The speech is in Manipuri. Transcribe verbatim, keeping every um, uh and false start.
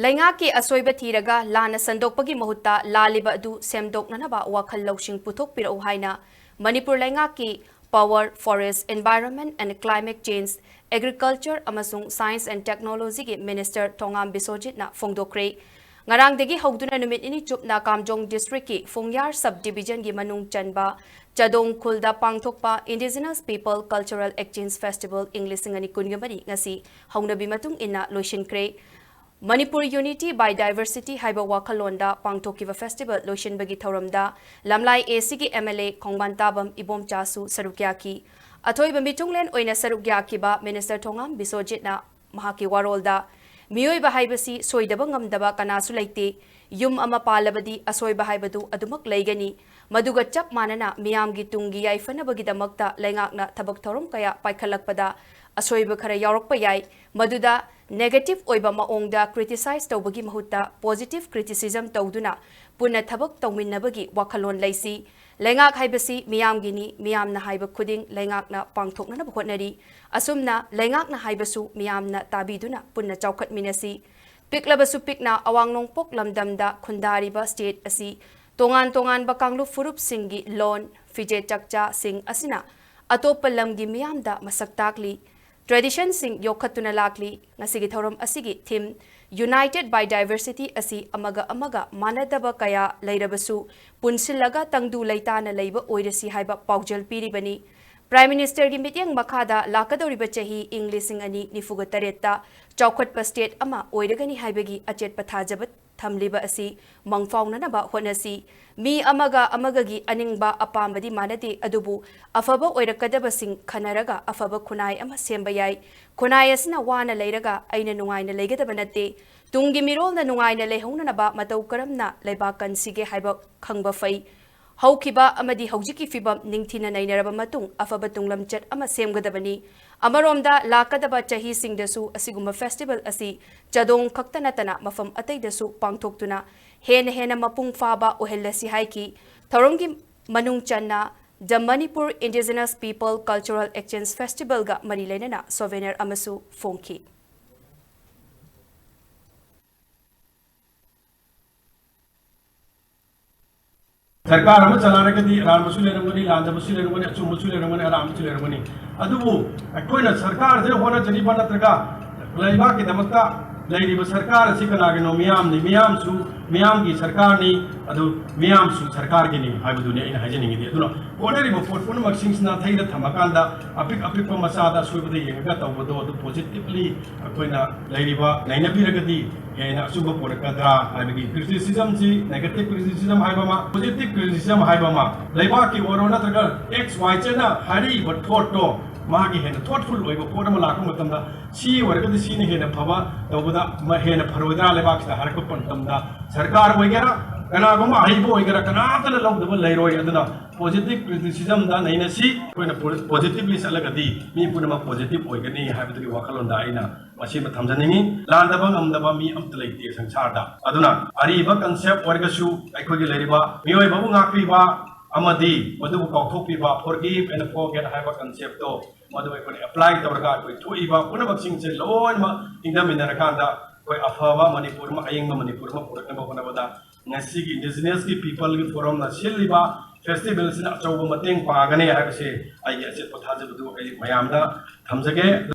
ꯂꯩꯉꯥꯛꯀꯤ ꯑꯁꯣꯏꯕ ꯊꯤꯔꯒ ꯂꯥꯟꯅ ꯁꯟꯗꯣꯛꯄꯒꯤ ꯃꯍꯨꯠꯇ ꯂꯥꯜꯂꯤꯕ ꯑꯗꯨ ꯁꯦꯝꯗꯣꯛꯅꯅꯕ ꯋꯥꯈꯜ ꯂꯧꯁꯤꯡ ꯄꯨꯊꯣꯛꯄꯤꯔꯛꯎ ꯍꯥꯏꯅ ꯃꯅꯤꯄꯨꯔ ꯂꯩꯉꯥꯛꯀꯤ Power, Forest, Environment and Climate Change, Agriculture ꯑꯃꯁꯨꯡ Science and Technologyꯒꯤ Minister ꯊꯣꯉꯥꯝ ꯕꯤꯁꯣꯖꯤꯠꯅ ꯐꯣꯡꯗꯣꯛꯈ꯭ꯔꯦ꯫ ꯉꯔꯥꯡꯗꯒꯤ ꯍꯧꯗꯨꯅ ꯅꯨꯃꯤꯠ ꯅꯤꯅꯤ ꯆꯨꯞꯅ ꯀꯥꯝꯖꯣꯡ districtꯀꯤ ꯐꯨꯡꯌꯥꯔ sub divisionꯒꯤ ꯃꯅꯨꯡ ꯆꯟꯕ ꯆꯥꯗꯣꯡ ꯈꯨꯜꯗ ꯄꯥꯡꯊꯣꯛꯄ Indigenous People Cultural Exchange Festival ꯏꯪ ꯂꯤꯁꯤꯡ ꯑꯅꯤ ꯀꯨꯟꯒ ꯃꯔꯤ ꯉꯁꯤ ꯍꯧꯅꯕꯤ ꯃꯇꯨꯡ ꯏꯟꯅ ꯂꯣꯏꯁꯤꯟꯈ꯭ꯔꯦ꯫ ꯃꯅꯤꯄꯨꯔ Unity by Diversity ꯍꯥꯏꯕ ꯋꯥꯈꯜꯂꯣꯟꯗ ꯄꯥꯡꯊꯣꯛꯈꯤꯕ festival ꯂꯣꯏꯁꯤꯟꯕꯒꯤ ꯊꯧꯔꯝꯗ ꯂꯝꯂꯥꯏ ACꯒꯤ MLA ꯈꯣꯡꯕꯥꯟ ꯇꯥꯕꯝ ꯏꯕꯣꯝꯆꯥꯁꯨ ꯁꯔꯨꯛ ꯌꯥꯈꯤ꯫ ꯑꯊꯣꯏꯕ ꯃꯤꯊꯨꯡꯂꯦꯟ ꯑꯣꯏꯅ ꯁꯔꯨꯛ ꯌꯥꯈꯤꯕ Minister ꯊꯣꯉꯥꯝ ꯕꯤꯁꯣꯖꯤꯠꯅ ꯃꯍꯥꯛꯀꯤ ꯋꯥꯔꯣꯜꯗ, "ꯃꯤꯑꯣꯏꯕ ꯍꯥꯏꯕꯁꯤ ꯁꯣꯏꯗꯕ ꯉꯝꯗꯕ ꯀꯅꯥꯁꯨ ꯂꯩꯇꯦ꯫ ꯌꯨꯝ ꯑꯃ ꯄꯥꯜꯂꯕꯗꯤ ꯑꯁꯣꯏꯕ ꯍꯥꯏꯕꯗꯨ ꯑꯗꯨꯃꯛ ꯂꯩꯒꯅꯤ꯫ ꯃꯗꯨꯒ ꯆꯞ ꯃꯥꯟꯅꯅ ꯃꯤꯌꯥꯝꯒꯤ ꯇꯨꯡꯒꯤ ꯌꯥꯏꯐꯅꯕꯒꯤꯗꯃꯛꯇ ꯂꯩꯉꯥꯛꯅ ꯊꯕꯛ ꯊꯧꯔꯝ ꯀꯌꯥ ꯄꯥꯏꯈꯠꯂꯛꯄꯗ ꯑꯁꯣꯏꯕ ꯈꯔ ꯌꯥꯎꯔꯛꯄ ꯌꯥꯏ꯫ ꯃꯗꯨꯗ negative ꯑꯣꯏꯕ ꯃꯑꯣꯡꯗ criticize ꯇꯧꯕꯒꯤ ꯃꯍꯨꯠꯇ positive criticism ꯇꯧꯗꯨꯅ ꯄꯨꯟꯅ ꯊꯕꯛ ꯇꯧꯃꯤꯟꯅꯕꯒꯤ ꯋꯥꯈꯜꯂꯣꯟ ꯂꯩꯁꯤ꯫ ꯂꯩꯉꯥꯛ ꯍꯥꯏꯕꯁꯤ ꯃꯤꯌꯥꯝꯒꯤꯅꯤ, ꯃꯤꯌꯥꯝꯅ ꯍꯥꯏꯕ ꯈꯨꯗꯤꯡ ꯂꯩꯉꯥꯛꯅ ꯄꯥꯡꯊꯣꯛꯅꯅꯕ ꯍꯣꯠꯅꯔꯤ꯫ ꯑꯁꯨꯝꯅ ꯂꯩꯉꯥꯛꯅ ꯍꯥꯏꯕꯁꯨ ꯃꯤꯌꯥꯝꯅ ꯇꯥꯕꯤꯗꯨꯅ ꯄꯨꯟꯅ ꯆꯥꯎꯈꯠꯃꯤꯟꯅꯁꯤ꯫ ꯄꯤꯛꯂꯕꯁꯨ ꯄꯤꯛꯅ ꯑꯋꯥꯡ ꯅꯣꯡꯄꯣꯛ ꯂꯝꯗꯝꯗ ꯈꯨꯟꯗꯥꯔꯤꯕ state ꯑꯁꯤ ꯇꯣꯉꯥꯟ ꯇꯣꯉꯥꯟꯕ ꯀꯥꯡꯂꯨꯞ ꯐꯨꯔꯨꯞꯁꯤꯡꯒꯤ ꯂꯣꯟ, ꯐꯤꯖꯦꯠ ꯆꯥꯛꯆꯥꯁꯤꯡ ꯑꯁꯤꯅ ꯑꯇꯣꯞꯄ ꯂꯝꯒꯤ ꯃꯤꯌꯥꯝꯗ ꯃꯁꯛ ꯇꯥꯛꯂꯤ꯫ Traditionꯁꯤꯡ ꯌꯣꯛꯈꯠꯇꯨꯅ ꯂꯥꯛꯂꯤ꯫ ꯉꯁꯤꯒꯤ ꯊꯧꯔꯝ ꯑꯁꯤꯒꯤ theme United by Diversity ꯑꯁꯤ ꯑꯃꯒ ꯑꯃꯒ ꯃꯥꯟꯅꯗꯕ ꯀꯌꯥ ꯂꯩꯔꯕꯁꯨ ꯄꯨꯟꯁꯤꯜꯂꯒ ꯇꯪꯗꯨ ꯂꯩꯇꯥꯅ ꯂꯩꯕ ꯑꯣꯏꯔꯁꯤ ꯍꯥꯏꯕ ꯄꯥꯎꯖꯦꯜ ꯄꯤꯔꯤꯕꯅꯤ꯫ Prime Ministerꯒꯤ ꯃꯤꯠꯌꯦꯡ ꯃꯈꯥꯗ ꯂꯥꯛꯀꯗꯧꯔꯤꯕ ꯆꯍꯤ ꯏꯪ ꯂꯤꯁꯤꯡ ꯑꯅꯤ ꯅꯤꯐꯨꯒ ꯇꯔꯦꯠꯇ ꯆꯥꯎꯈꯠꯄ state ꯑꯃ ꯑꯣꯏꯔꯒꯅꯤ ꯍꯥꯏꯕꯒꯤ ꯑꯆꯦꯠꯄ ꯊꯥꯖꯕ ꯊꯝꯂꯤꯕ ꯑꯁꯤ ꯃꯪꯐꯥꯎꯅꯅꯕ ꯍꯣꯠꯅꯁꯤ꯫ ꯃꯤ ꯑꯃꯒ ꯑꯃꯒꯒꯤ ꯑꯅꯤꯡꯕ ꯑꯄꯥꯝꯕꯗꯤ ꯃꯥꯟꯅꯗꯦ, ꯑꯗꯨꯕꯨ ꯑꯐꯕ ꯑꯣꯏꯔꯛꯀꯗꯕꯁꯤꯡ ꯈꯟꯅꯔꯒ ꯑꯐꯕ ꯈꯨꯟꯅꯥꯏ ꯑꯃ ꯁꯦꯝꯕ ꯌꯥꯏ꯫ ꯈꯨꯟꯅꯥꯏ ꯑꯁꯤꯅ ꯋꯥꯅ ꯂꯩꯔꯒ ꯑꯩꯅ ꯅꯨꯡꯉꯥꯏꯅ ꯂꯩꯒꯗꯕ ꯅꯠꯇꯦ꯫ ꯇꯨꯡꯒꯤ ꯃꯤꯔꯣꯜꯅ ꯅꯨꯡꯉꯥꯏꯅ ꯂꯩꯍꯧꯅꯅꯕ ꯃꯇꯧ ꯀꯔꯝꯅ ꯂꯩꯕꯥꯛ ꯀꯟꯁꯤꯒꯦ ꯍꯥꯏꯕ ꯈꯪꯕ ꯐꯩ꯫ ꯍꯧꯈꯤꯕ ꯑꯃꯗꯤ ꯍꯧꯖꯤꯛꯀꯤ ꯐꯤꯕꯝ ꯅꯤꯡꯊꯤꯅ ꯅꯩꯅꯔꯕ ꯃꯇꯨꯡ ꯑꯐꯕ ꯇꯨꯡꯂꯝꯆꯠ ꯑꯃ ꯁꯦꯝꯒꯗꯕꯅꯤ꯫ ꯑꯃꯔꯣꯝꯗ ꯂꯥꯛꯀꯗꯕ ꯆꯍꯤꯁꯤꯡꯗꯁꯨ ꯑꯁꯤꯒꯨꯝꯕ festival ꯑꯁꯤ ꯆꯥꯗꯣꯡ ꯈꯛꯇ ꯅꯠꯇꯅ ꯃꯐꯝ ꯑꯇꯩꯗꯁꯨ ꯄꯥꯡꯊꯣꯛꯇꯨꯅ ꯍꯦꯟꯅ ꯍꯦꯟꯅ ꯃꯄꯨꯡ ꯐꯥꯕ ꯑꯣꯏꯍꯜꯂꯁꯤ ꯍꯥꯏꯈꯤ꯫ ꯊꯧꯔꯝꯒꯤ ꯃꯅꯨꯡ ꯆꯟꯅ The Manipur Indigenous People Cultural Exchange Festivalꯒ ꯃꯔꯤ ꯂꯩꯅꯅ souvenir ꯑꯃꯁꯨ ꯐꯣꯡꯈꯤ꯫ ꯁꯔꯀꯥꯔ ꯑꯃ ꯆꯂꯥꯏꯔꯒꯗꯤ ꯑꯔꯥꯟꯕꯁꯨ ꯂꯩꯔꯝꯒꯅꯤ, ꯂꯥꯟꯗꯕꯁꯨ ꯂꯩꯔꯝꯒꯅꯤ, ꯑꯆꯨꯝꯕꯁꯨ ꯂꯩꯔꯝꯒꯅꯤ, ꯑꯔꯥꯟꯕꯁꯨ ꯂꯩꯔꯝꯒꯅꯤ꯫ ꯑꯗꯨꯕꯨ ꯑꯩꯈꯣꯏꯅ ꯁꯔꯀꯥꯔꯁꯤꯅ ꯍꯣꯠꯅꯖꯔꯤꯕ ꯅꯠꯇ꯭ꯔꯒ ꯂꯩꯕꯥꯛꯀꯤꯗꯃꯛꯇ ꯂꯩꯔꯤꯕ ꯁꯔꯀꯥꯔ ꯑꯁꯤ ꯀꯅꯥꯒꯤꯅꯣ? ꯃꯤꯌꯥꯝꯅꯤ, ꯃꯤꯌꯥꯝꯁꯨ ꯃꯤꯌꯥꯝꯒꯤ ꯁꯔꯀꯥꯔꯅꯤ, ꯑꯗꯨ ꯃꯤꯌꯥꯝꯁꯨ ꯁꯔꯀꯥꯔꯒꯤꯅꯤ ꯍꯥꯏꯕꯗꯨꯅꯤ ꯑꯩꯅ ꯍꯥꯏꯖꯅꯤꯡꯉꯤꯗꯤ꯫ ꯑꯗꯨꯅ ꯍꯣꯠꯅꯔꯤꯕ ꯄꯣꯠ ꯄꯨꯝꯅꯃꯛꯁꯤꯡꯁꯤꯅ ꯊꯩꯗ ꯊꯝꯃꯀꯥꯟꯗ ꯑꯄꯤꯛ ꯑꯄꯤꯛꯄ ꯃꯆꯥꯗ ꯑꯁꯣꯏꯕꯗ ꯌꯦꯡꯉꯒ ꯇꯧꯕꯗꯣ ꯑꯗꯨ positively ꯑꯩꯈꯣꯏꯅ ꯂꯩꯔꯤꯕ ꯅꯩꯅꯕꯤꯔꯒꯗꯤ ꯍꯦꯟꯅ ꯑꯆꯨꯝꯕ ꯄꯨꯔꯛꯀꯗ꯭ꯔꯥ ꯍꯥꯏꯕꯒꯤ criticism ꯁꯤ, negative criticism ꯍꯥꯏꯕ ꯑꯃ, positive criticism ꯍꯥꯏꯕ ꯑꯃ, ꯂꯩꯕꯥꯛꯀꯤ ꯑꯣꯏꯔꯣ ꯅꯠꯇ꯭ꯔꯒ X Y Z ꯅ ꯍꯥꯏꯔꯛꯏꯕ ꯊꯣꯠꯇꯣ ꯃꯥꯒꯤ ꯍꯦꯟꯅ thoughtful ꯑꯣꯏꯕ ꯄꯣꯠ ꯑꯃ ꯂꯥꯛꯄ ꯃꯇꯝꯗ ꯁꯤ ꯑꯣꯏꯔꯒꯗꯤ ꯁꯤꯅ ꯍꯦꯟꯅ ꯐꯕ ꯇꯧꯕꯗ ꯃ-, ꯍꯦꯟꯅ ꯐꯔꯣꯏꯗ꯭ꯔꯥ ꯂꯩꯕꯥꯛꯁꯤꯗ ꯍꯥꯏꯔꯛꯄ ꯃꯇꯝꯗ ꯁꯔꯀꯥꯔ ꯑꯣꯏꯒꯦꯔꯥ ꯀꯅꯥꯒꯨꯝꯕ ꯑꯍꯩꯕ ꯑꯣꯏꯒꯦꯔꯥ ꯀꯅꯥꯝꯇꯅ ꯂꯧꯗꯕ ꯂꯩꯔꯣꯏ꯫ ꯑꯗꯨꯅ positive criticism ꯗ ꯅꯩꯅꯁꯤ꯫ ꯑꯩꯈꯣꯏꯅ ꯄꯣ-, positively ꯆꯠꯂꯒꯗꯤ ꯃꯤ ꯄꯨꯝꯅꯃꯛ positive ꯑꯣꯏꯒꯅꯤ ꯍꯥꯏꯕꯗꯨꯒꯤ ꯋꯥꯈꯜꯂꯣꯟꯗ ꯑꯩꯅ ꯃꯁꯤꯃ ꯊꯝꯖꯅꯤꯡꯉꯤ꯫ ꯂꯥꯟꯗꯕ ꯉꯝꯗꯕ ꯃꯤ ꯑꯝꯇ ꯂꯩꯇꯦ ꯁꯪꯁꯥꯔꯗ꯫ ꯑꯗꯨꯅ ꯑꯔꯤꯕ concept ꯑꯣꯏꯔꯒꯁꯨ ꯑꯩꯈꯣꯏꯒꯤ ꯂꯩꯔꯤꯕ ꯃꯤꯑꯣꯏꯕꯕꯨ ꯉꯥꯛꯄꯤꯕ ꯑꯃꯗꯤ ꯃꯗꯨꯕꯨ ꯀꯥꯎꯊꯣꯛꯄꯤꯕ, forgive and forget ꯍꯥꯏꯕ concept ꯇꯣ ꯃꯗꯨ ꯑꯩꯈꯣꯏꯅ apply ꯇꯧꯔꯒ ꯑꯩꯈꯣꯏ ꯊꯣꯛꯏꯕ ꯄꯨꯝꯅꯃꯛꯁꯤꯡꯁꯦ ꯂꯣꯏꯅꯃꯛ ꯏꯪꯊꯃꯤꯟꯅꯔꯀꯥꯟꯗ ꯑꯩꯈꯣꯏ ꯑꯐꯕ ꯃꯅꯤꯄꯨꯔ ꯑꯃ, ꯑꯌꯤꯡꯕ ꯃꯅꯤꯄꯨꯔ ꯑꯃ ꯄꯨꯔꯛꯅꯕ ꯍꯣꯠꯅꯕꯗ ꯉꯁꯤꯒꯤ Indigenous ꯀꯤ People ꯒꯤ Forum ꯅ ꯁꯤꯜꯂꯤꯕ festival ꯁꯤꯅ ꯑꯆꯧꯕ ꯃꯇꯦꯡ ꯄꯥꯡꯒꯅꯤ ꯍꯥꯏꯕꯁꯦ ꯑꯩꯒꯤ ꯑꯆꯦꯠꯄ ꯊꯥꯖꯕꯗꯨ ꯑꯩ ꯃꯌꯥꯝꯗ ꯊꯝꯖꯒꯦ꯫